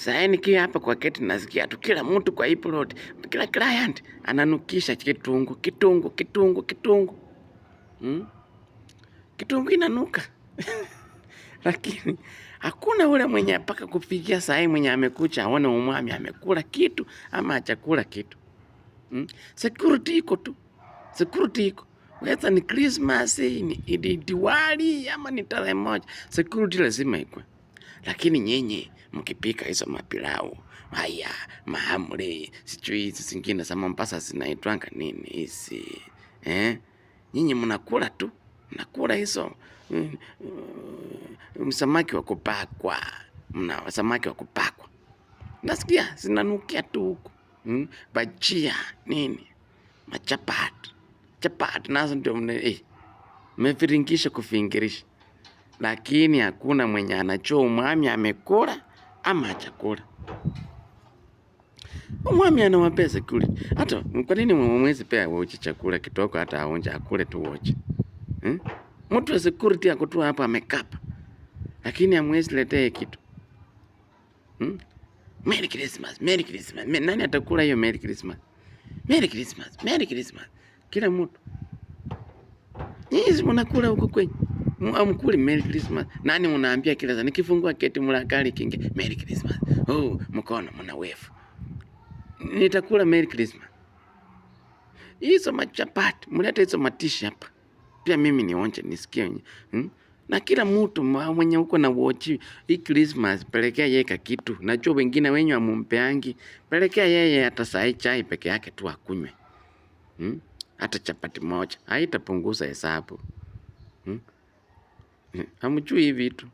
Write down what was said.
Sasa nikiwa hapa kwa gate nasikia tu kila mtu kwa hii plot, kila client ananukisha kitungu, kitungu, kitungu, kitungu. Kitungu inanuka. Lakini hakuna ule mwenye mpaka kufikia saa hii mwenye amekucha aone umwami amekula kitu ama hajakula kitu. Security iko tu. Security iko. Whether ni Christmas, ni Diwali ama ni tarehe 1, security lazima ikwe. Lakini nyinyi mkipika hizo mapilau, haya, mahamri, sijui hizi zingine za Mombasa zinaitwanga nini hizi? Eh? Nyinyi mnakula tu, mnakula hizo samaki wa kupakwa, mna samaki wa kupakwa. Nasikia zinanukia tu huku. Bajia nini? Machapati. Chapati nazo ndio mmeviringisha kufingirisha. Lakini hakuna mwenye anajua umwami amekula ama hajakula. Umwami anawapea security. Hata kwa nini mwezi pea wochi chakula kitoko hata aonje akule tu wochi? Mtu wa security ako tu hapa amekapa. Lakini hamwezi letea kitu. Merry Christmas, Merry Christmas. Nani atakula hiyo Merry Christmas? Merry Christmas, Merry Christmas. Kila mtu. Nyinyi mnakula huko kwenyu. Hamkuli Merry Christmas. Nani unaambia kila saa nikifungua gate mlakali kinge Merry Christmas. Oh, mkono mna wave. Nitakula Merry Christmas. Hizo machapati, mlete hizo matishi hapa. Pia mimi nionje nisikie. Na kila mtu mwenye uko na watch hii Christmas pelekea yeye kitu. Najua wengine wenyu hamumpeangi. Pelekea yeye hata sai chai peke yake tu akunywe. Hata chapati moja haitapunguza hesabu. Hamjui hivi vitu.